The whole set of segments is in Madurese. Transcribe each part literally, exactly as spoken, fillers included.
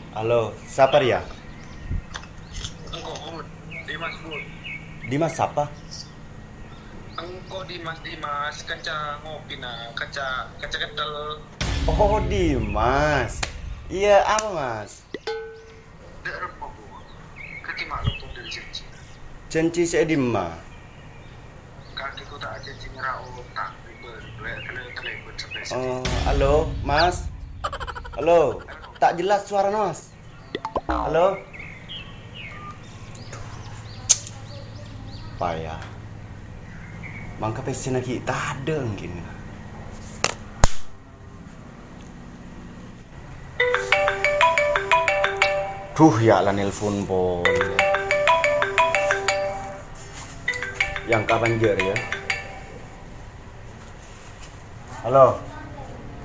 Halo, sapa rèya? Engko', Bud. Dimas, Bud. Dimas sapa? Engko' Dimas, Dimas, kanca ngopina, kanca, kanca keddhel. Oh, Dimas. Iyâ, apa, Mas? Dâ' remma, Bud. Kakè ma' loppo dâri jhânjhi. Jhânjhi sè è dimma? Kakè kodhu ajhânjhi nyerra otang, ribâ, duwâ' kalèbât sampè' Oh, halo, Mas. Halo, ta' jelas sowarana, Mas. Halo. Paya. Mangka pèssèna ghi' tadâ' ènggi. Duh, yâ la nelpon polè. Yâ kapan jâ' rèya? Halo.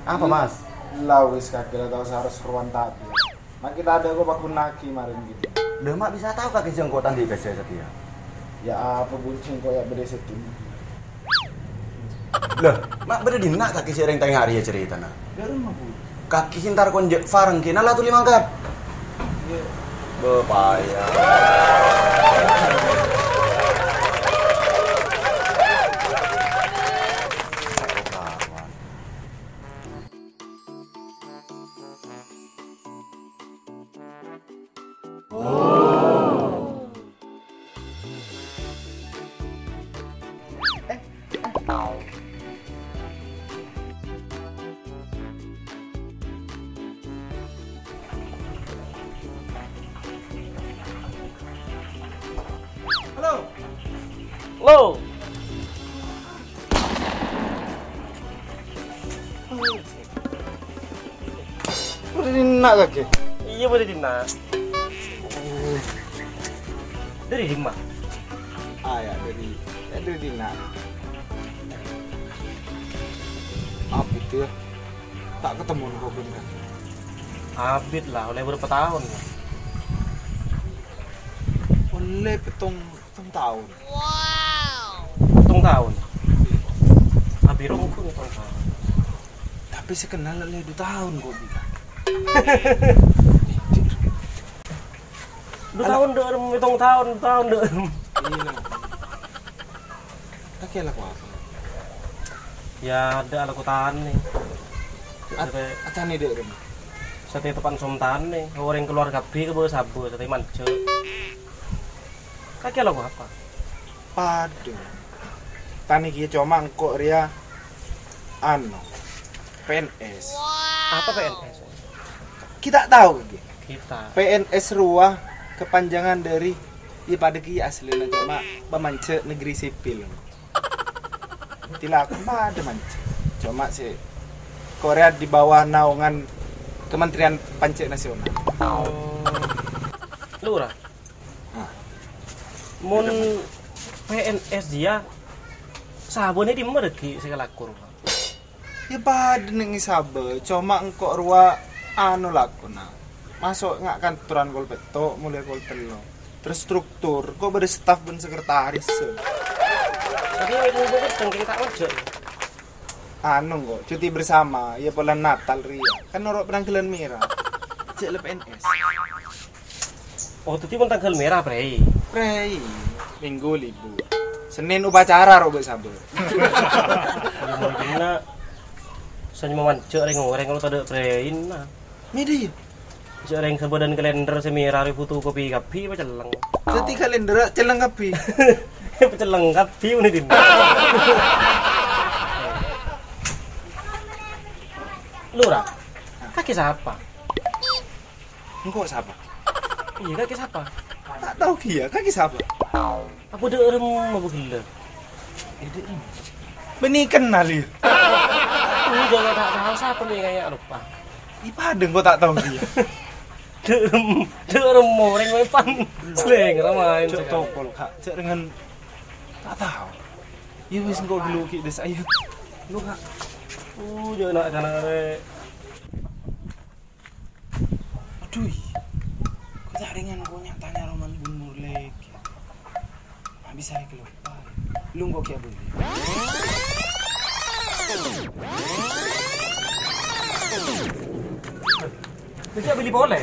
Apa, Mas? La wis kakè la tao saro-sarowan tadâ'. Ma' ghi' tadâ' ko' paghuna'aghi marèn ghi'. Lha, ma' bisa tao kakè sè engko' ta' andi' pèssè satèya? Yâ apa, Bud, sè engko' yâ bâdâ sèttong. Lha, ma' bâdâ dinna' kakè sè rèng tènga' rèya caretana? Dâ' remma, Bud? Kakè sè entar konjhâ fareng ghi' nala tuli mangkat. Iyâ. Bapaya. Halo. Halo. Bâdâ dinna' kakè? Iyâ, bâdâ dinna'. Dâri dimma? Ah, yâ, dâri, yâ, dâri dinna'. Abit, yâ. Ta' katemmo ko' bân kakè. Abit la, ollè bârâmpa taon, yâ? Ollè pèttong Pèttong taon. Pèttong taon? Abit rongko pèttong taon. Tapè sè kenal la du taon ko' bi' kakè. Du taon dâ' remma, pèttong taon, du taon dâ' remma. Iyâ. Kakè alako apa? Yâ, adâ' alako tanè. At-, Satè, atanè dâ' remma? Satè teppan som tanè. Orèng kalowar kabbhi ka bâ' sabâ, satè manjhâ. Kakè alako apa? Padâ. Tanè kèya coma engko' rèya, ano, P N S. Apa P N S? Ghi' ta' tao kakè? Ghi' ta'. P N S rowa kepanjangan dari, ya padâ kèya aslina coma pamanjhâ negeri sipil. Tila padâ manjhâ. Coma sè engko' rèya di bawah naungan Kementerian Panjhâ Nasional. Oh. Lurah. Ah. Mon P N S jiyâ, sabâna è dimma dhâggi' sè kalako rowa? Ya padâ neng è sabâ, coma engko' rowa ano lakona. Maso' nga' kantoran kol pètto', molè kol tello'. Terros struktur, engko' bâdâ staf bân sekretaris. Tapè è dimma bâdâ cengkèng ta' manjhâ. Anu, engko' cuti bersama, ya polana Natal rèya. Kan noro' penanggalan mèra. Jhâ' la P N S. Oh, dhâddhi mon tangghâl mèra, prèi? Prèi. Minggu libur. Sennèn upacara ro bâ' sabâ. Ya, mungkin na'. Sè nyama manjhâ rèng-orèng kalau tadâ' prèina. Mèdâ, ya? Jhâ' rèng sabâdhân kalèndher sè mèra rè fotokopi kabbhi apa celleng? Dhâddhi kalèndher celleng kabbhi. Apa celleng kabbhi, mènè dinna'. Lurah, kakè sapa? Engko' sapa? Iyâ, kakè sapa? Ta' tao kèya, kakè sapa? Apa dâ' remma apa ghellâ'? Iyâ, dâ' remma. Bânnè kennal, yâ? Enjâ', ta' tao sapa mè' kaya' ropa. Iyâ, padâ engko' ta' tao kèya. Dâ' remma, dâ' remma orèng mè' pan slèng ramaèn. Jhâ' tokol, Kak. Jhâ' rèngan ta' tao. Iyâ wis, engko' ghâllu ghi' dâ' saèyâ. Lu, Kak. Uh, jhâ' na'-kana' rè. Adhu, kok ta' rèngan kok nya-tanya roman bun Murlek. Ma' bisa rè kaloppa. Lu engko' kèya bâli. Bisa bâli polè.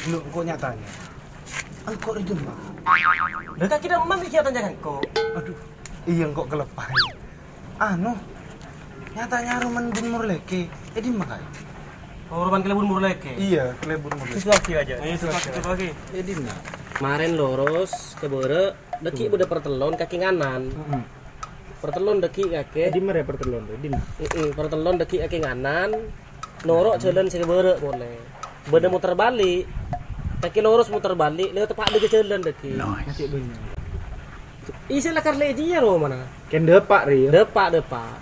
Lo, engko' nya-tanya. Engko' rè dimma? Lah, kakè dâ' emma sè nya-tanya ka engko'? Aduh, iyâ, engko' kalèppaè. Anu, nya-tanya romana Bun Murlèkè. È dimma, Ka'? Oh, romana Kalèbun Murlèkè? Iyâ, Kalèbun Murlèkè. Situasi aja. Ayo, situasi, situasi. È dimma? Marèn lurus ka bârâ', dâgghi' bâdâ partellon kakè nganan. Mm-mm. Partellon dâgghi' kakè. È dimma rè partellon rè? È dimma? Mm-mm, partellon dâgghi' kakè nganan. Noro' jhâlân sè ka bârâ' polè. Bâdâ moter bali'. Kakè lurus moter bali', lewat teppa' dâgghi' jhâlân dâgghi'. Nice. Masih banyak. Iyâ, sè lakar lè' jiyâ romana. Kèng dâpa' rè, yâ? Dâpa', dâpa'.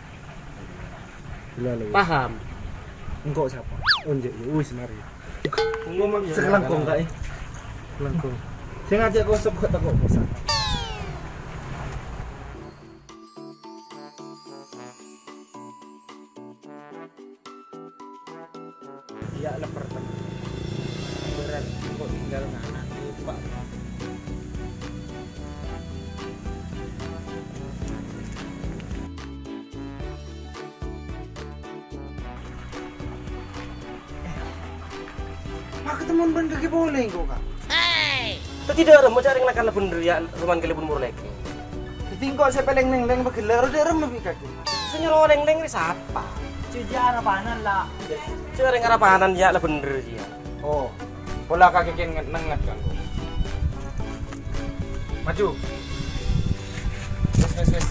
Gila, lè. Paham? Engko' sapa? Oh, enjâ', yâ. Wis, marè. Iya, iya, sè langkong, iya. Ka', è. Langkong. Sè ngajhâk kosop kok tako' kosa. Iyâ, leper temen. Bârât, kok tinggal nganak, lupa. Pas ketemuan bân kakè polè engko', Ka'. Tadi dâ' remma carèng lakar bhendher, yâ, romana Kalèbun Murlèkè. Dâddhi engko' sè palèng neng-neng pagghellâ' ro dâ' remma bi' kakè. Sè nyoro neng-neng rè sapa? Jhâjhâ arapanan, la. Jhâjhâ arapanan, yâ, la bhendher, yâ. Oh, pola kakè kèng nengnget, kan, kok. Maju. Wes, wes, wes.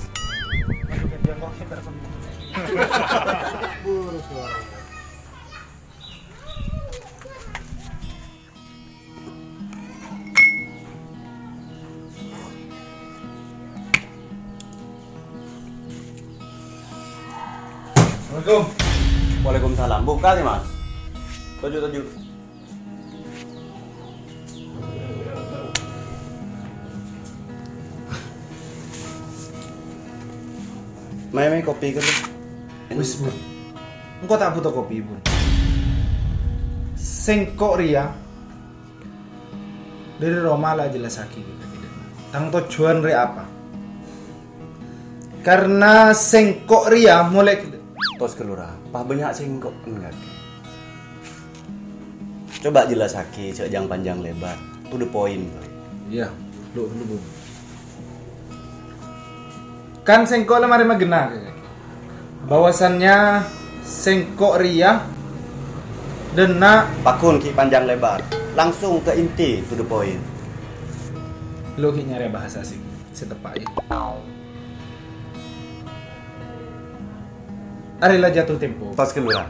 Maju, gantian kok, kita resep. Buru suara. Assalamualaikum. Waalaikumsalam. Buka sih, Mas. Tuju, tuju. Mai, mai, kopi kan. Wis, Bun. Engko' ta' buto kopi, Bun. Sèngko' rèya dâri roma la jellassaghi ka kakè. Tang tojjhuwân rè apa? Karna sèngko' rèya molaè. Tos, Ka' Lurah, pas bânnya' sèngko' enggak. Coba jellassaghi jhâ' jhâng-panjhâng lèbâr. To the point, Bro. Iyâ, lo, lo, Bun. Kan sèngko' la marè maghenna, bahwasannya sèngko' rèya dâ' enna'. Paghun ghi' panjhâng lèbâr, langsung ka inti, to the point. Lo ghi' nyarè bahasa sè, sè teppa', yâ. Arè la jatuh tempo. Tos, Ka' Lurah.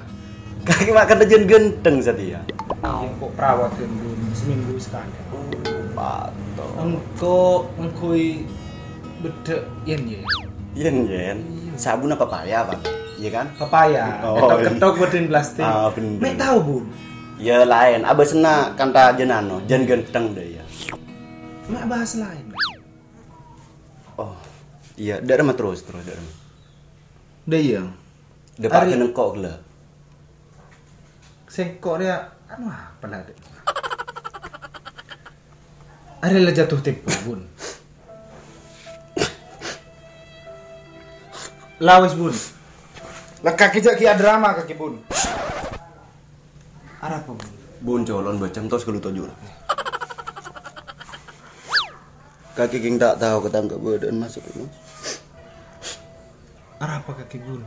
Kakè ma' kan jhân ghântheng satèya. Iyâ, kok perawatan, Bun, seminggu sekali. Oh, pato. Engko' ngangghuy beddhâk yen-yen. Yen-yen? Iyâ. Sabunna pepaya, Pak? Iyâ, kan? Pepaya. Oh, ketok-ketok, iyâ. Beddhâk plastik. Ah, bhendher. Mè' tao, Bun? Iyâ, laèn. Abâsna kanta jhân anu, jhân ghântheng dâ' iyâ. Mè' bahas laèn. Oh, iyâ, dâ' remma terros, terros, dâ' remma. Dâ' iyâ. Dâpa' Arè- ka sèngko' ghellâ'. Sèngko' rèya, anu apa la, Dek? Arè la jatuh tempo, Bun. La wis, Bun. La kakè jhâ' ghi' adrama kakè, Bun. Arapa, Bun? Bun, colon bâcem tos ghâllu toju'. Kakè kèng ta' tao ka tang kabâdâ'ân, Mas. Arapa kakè, Bun?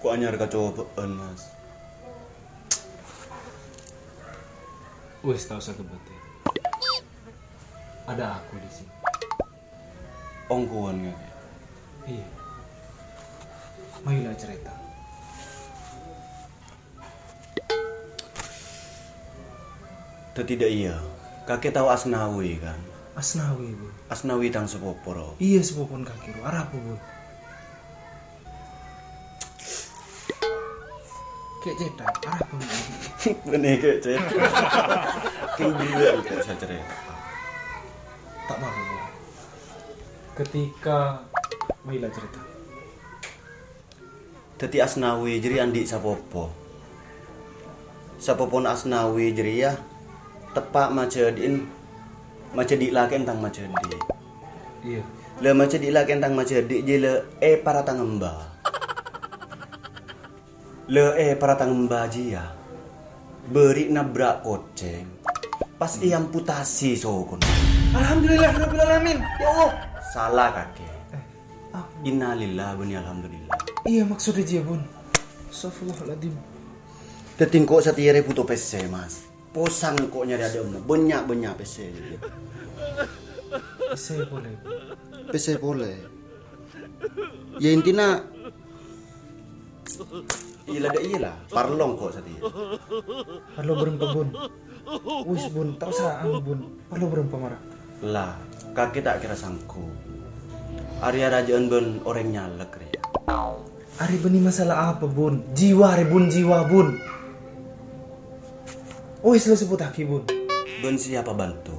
Ko' anyar kacobâ'ân, Mas. Wis, ta' osa kabâtè. Ada aku di sini. Ongghuwân, kakè? Iyâ. Mayu la carèta. Dâddhi dâ' iyâ, kakè tao Asnawi, kan? Asnawi, Bun. Asnawi tang sapopo, ro. Iyâ, sapopona kakè, ro. Arapa, Bun? Kè' cèta, arapa, Bun? Bânnè kè' cèta. Kèng dulu kok sè carèta. Ta' apa-apa, Bun. Ketika, mayu la carèta. Dâddhi Asnawi jârèya andi' sapopo. Sapopona Asnawi jârèya teppa' majhâdi'in, majhâdi' lakè'en tang majhâdi'. Iyâ. La majhâdi' lakè'en tang majhâdi' jiyâ la è para tang emba. Lè, eh, para tang emba jiyâ. Bâri' nabrak kocèng. Pas èamputasi sokona. Alhamdulillahirabbil alamin. Ya Allah. Sala kakè. Eh, ah. Innalillah bânnè alhamdulillah. Iyâ, maksodda jiyâ, Bun. Astagfirullahaladzim. Dhâddhi engko' satèya rè buto pèssè, Mas. Posang engko' nyarè adâ'emma. Bânnya'-bânnya' pèssè. Pèssè polè, Bun. Pèssè polè. Ya, intina, iyâ la, dâ' iyâ la, parlo engko' satèya. Parlo bârâmpa, Bun? Wis, Bun, ta' osa anu, Bun. Parlo bârâmpa mara? La, kakè ta' kèra sanggup. Arèya rajâ'ân bân orèng nyalek rèya. Arè bânnè masalah apa, Bun? Jiwa rè, Bun, jiwa, Bun. Wis, lo sebbhuttaghi, Bun. Bân siapa bantu?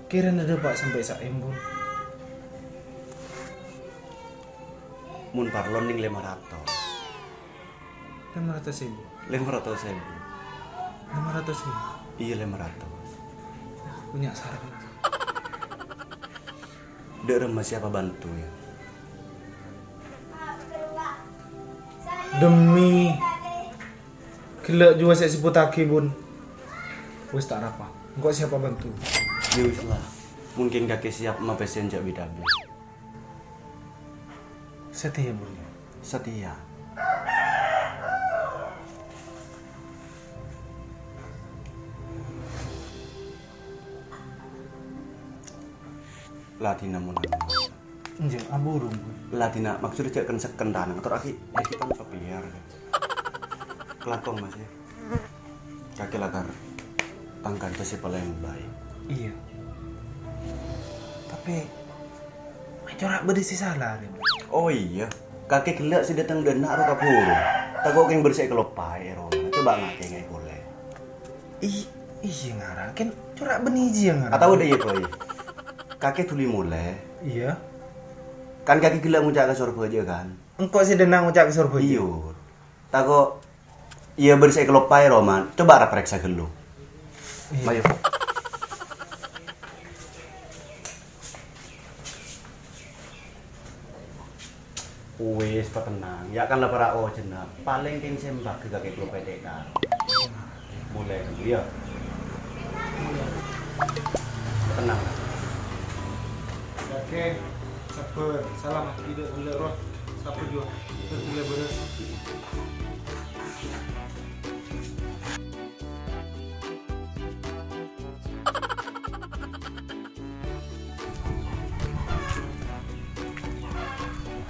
Kèrana dâpa' sampè' sa'em, Bun. Mon parlo nèng lèma ratos. Lèma ratos èbu. Lèma ratos èbu. Lèma ratos èbu? Iyâ, lèma ratos. Bânnya' sarana. Dâ' remma siapa bantu, ya? Demi ghellâ' jiwa sè sebbhuttaghi, Bun. Wis ta' arapa. Engko' siapa bantu. Ya wis la. Mungkin kakè siap mapèssè jhâ' bit-abit. Satèya, Bun. Satèya. La dinah mon anu. Enjâ', abhuru, Bun. La dinah, maksodda jhâ' ken-sekken tanang. Ator akhi, akhi pan papèyar. Kalangkong, Mas, ya. Kakè lakar tang kanca sè palèng baik. Iyâ. Tapè, cora' bâdâ sè sala, Rin. Oh iyâ, kakè ghellâ' sè dâteng dâ' enna' ro kabhuru. Tako' kèng bârsè kaloppaè, Ron. Coba ngakè ngaè polè. I-, iyâ, ngara. Kèng cora' bânnè jiyâ, ngara. Atau dâ' iyâ, Boy. Kakè dhuli molè. Iyâ. Kan kakè ghellâ' ngoca' ka Sorbhâjâ, kan? Engko' sè dâ' enna' ngoca' ka Sorbhâjâ. Iyâ. Tako', iyâ, bâdâ sè kaloppaè, Roman. Coba ra parèksa ghâllu. Iyâ. Mayu. Wis, patennang. Ya' kan la para' ojhânna. Palèng kèng sè mbâghi kakè kaloppaè tèka. Molè ghâllu, ya. Tenang. Oke, sabbhâr. Salam, tidak gula roh. Sabbhâr jua. Tidak gula beres.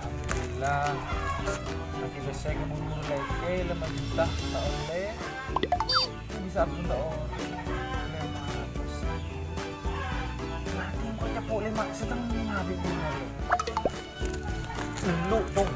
Alhamdulillah. Lagi besek umur lagi lima juta tak oleh. Bisa pun tak oleh. Lima ratus. Nanti kau cepu lima setengah habis umur. Lu dong.